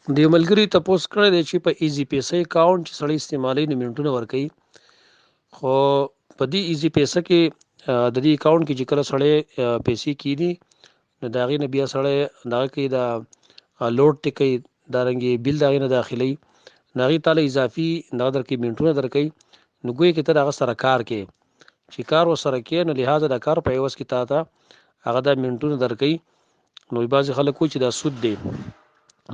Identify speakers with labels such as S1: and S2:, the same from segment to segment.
S1: د یو ملګري تپوس کړی دی چې په ایزي پیسې اکاونټ چې سړی استعمالوي نو منټونه ورکوي، خو په دې ایزي پیسه کې د دې اکاونټ کې چې کله سړی پیسې کیدي نو د هغې نه بیا سړی دغه کوي، دا لوډ ته کوي، دارنګې بیل د هغې نه داخلوي، نو هغې تاله اضافي دغه درکوي، منټونه درکوي. نو ګویا کې ته د هغه سره کار کوې، چې کار ورسره کوې نو لهذا د کار په عوض کې تا ته هغه دا منټونه درکوي. نو بعضې خلک وایي چې دا سود دی،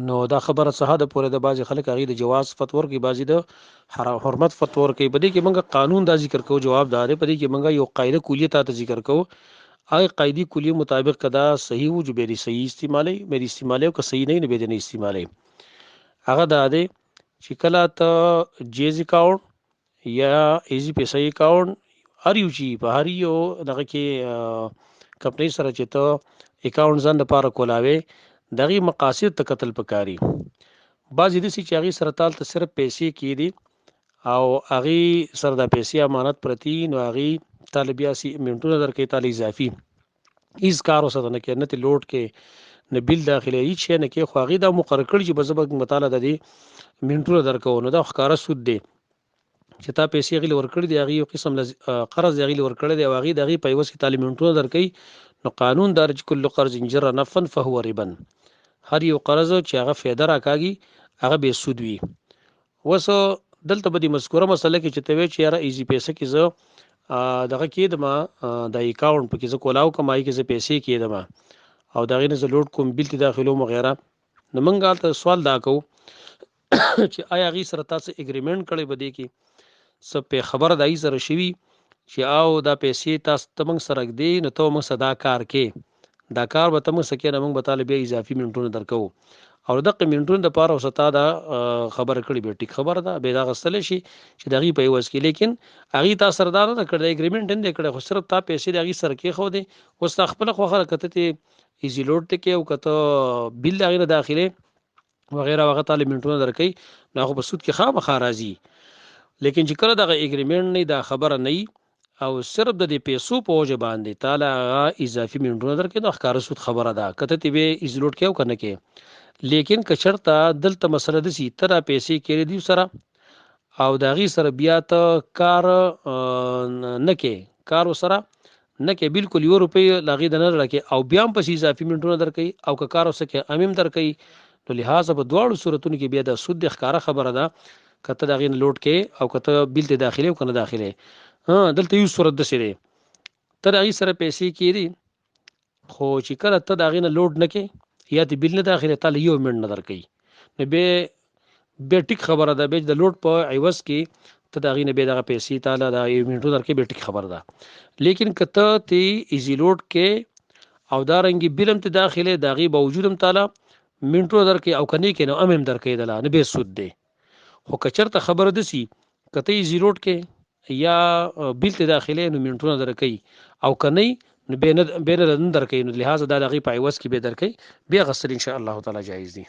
S1: نو دا خبره څه حده پورې ده؟ بعضې خلک هغې د جواز فتوا ورکوي، بعضې د حرمت فتوا ورکوي. په دې کې موږ قانون دا ذکر کوو، جواب دا دی، په دې کې موږ یو قاعده کلیه تا ته ذکر کوو، هغې قاعدې کلیې مطابق که دا صحیح وو جو بیا دې صحیح استعمالوي، بیا دې استعمالوي، او که صحیح نه وي نو بیا دې نه استعمالوي. هغه دا دی چې کله ته جیز اکاونټ یا ایزي پیسې اکاونټ هر یو چې په هر یو دغه کې کمپنۍ سره چې ته اکاونټ ځان دپاره کولاوې، د هغې مقاصد ته کتل پکاري. بعضې داسې چې هغې سره تال ته صرف پیسې کېدي او هغې سره دا پیسې امانت پرتي، نو هغې تاله بیا سي منټونه درکوي، تاله اضافي هیڅ کار ورسره نه کوي، نه ته لوډ کې نه بیل داخلي هیڅ شی نه کوي، خو هغې دا مقرر کړي چې به زه به تاله د دې منټونه درکوم، نو دا ښکاره سود دی چې تا پیسې هغې له ورکړي دي، هغې یو قسم له قرض دی هغې له ورکړی دی او هغې د هغې په عوض کې تا له منټونه درکوي. نو قانون دا دی چې کل قرض جر نفعا فهو ربا، هر یو قرض چې هغه فایده راکاږي هغه به سود وي. اوس دلته په دې مذکوره مسله کې چې ته وایې چې یاره ایزي پیسه کې زه دغه کېدم، د اکاونټ پکې زه کولاو کوم، هغې کې زه پیسې کېدم او د هغې نه زه لوډ کوم، بیل ته داخلوم وغیره، نو موږ هلته سوال دا کوو چې آیا هغې سره تاسو اګریمنټ کړی، په دې کې څه په خبره د هغې سره شوي چې او دا پیسې تاسو ته موږ سره ږدې نو ته به موږ سره دا کار کې، دا کار به ته موږ سره کې، نو موږ به تاله بیا اضافي منټونه درکوو او دغه منټونو دپاره اوس تا دا خبره کړې، بیا ټیک خبره ده، بیا دا اخیستلی شي چې د هغې په عوض کې، لیکن هغې تا سره دا نه ده کړې، دا اګریمنټ نه دی کړی، خو صرف تا پیسې د هغې سره کېښودې. اوس تا خپله خوښه ده که ته ترې ایزي لوډ ته کې او که ته بیل د هغې نه داخلې وغیره، هغه تا له منټونه درکوي، نو هغه په سود کې خامخا راځي. لیکن چې کله دغه اګریمنټ نه، دا خبره نه او صرف د دې پیسو په وجه باندې تا له هغه اضافي منټونه درکوي، نو ښکاره سود خبره ده، که ته ترې بیا ایزي لوډ کوې او که نه کوې. لیکن که چېرته دلته مسله داسې ته دا پیسې کېرې دوی سره او د هغې سره بیا ته کار نه کوې، کار ورسره نه کوې، بالکل یوه روپۍ له هغې د نه راکوې او بیا هم پسې اضافي منټونه درکوي او که کار ورسره کوې هم یې درکوي، نو لهذا په دواړو صورتونو کې بیا دا سود دی، ښکاره خبره ده که ته د هغې نه لوډ کوې او که ته بیل ته داخلې او که نه داخلې. دلته یو صورت داسې دی، ته د هغې سره پیسې کېدي خو چې کله ته د هغې نه لوډ نه کې یا ته بیل نه داخلې، تا له یو منټ نه درکوي، نو بیا ټیک خبره ده، بیا د لوډ په عوض کې ته د هغې نه بیا دغه پیسې تا له دا یو منټو درکوي، بیا ټیک خبره ده. لیکن که ته ترې ایزي لوډ کې او دا رنګې بیل هم ته داخلې، د هغې باوجود هم تا له منټو درکوي او که نه کې نو هم یې درکوي دله، نو بیا سود دی. خو که چېرته خبره داسې که ته ایزي لوډ کې یا بیل ته داخلې نو منټونه درکوي او که نه نو بیا نه درکوي، نو لهذا دا د هغې په عوض کې بیا درکوي، بیا اخیستل ان شاء الله تعالی جایز دي.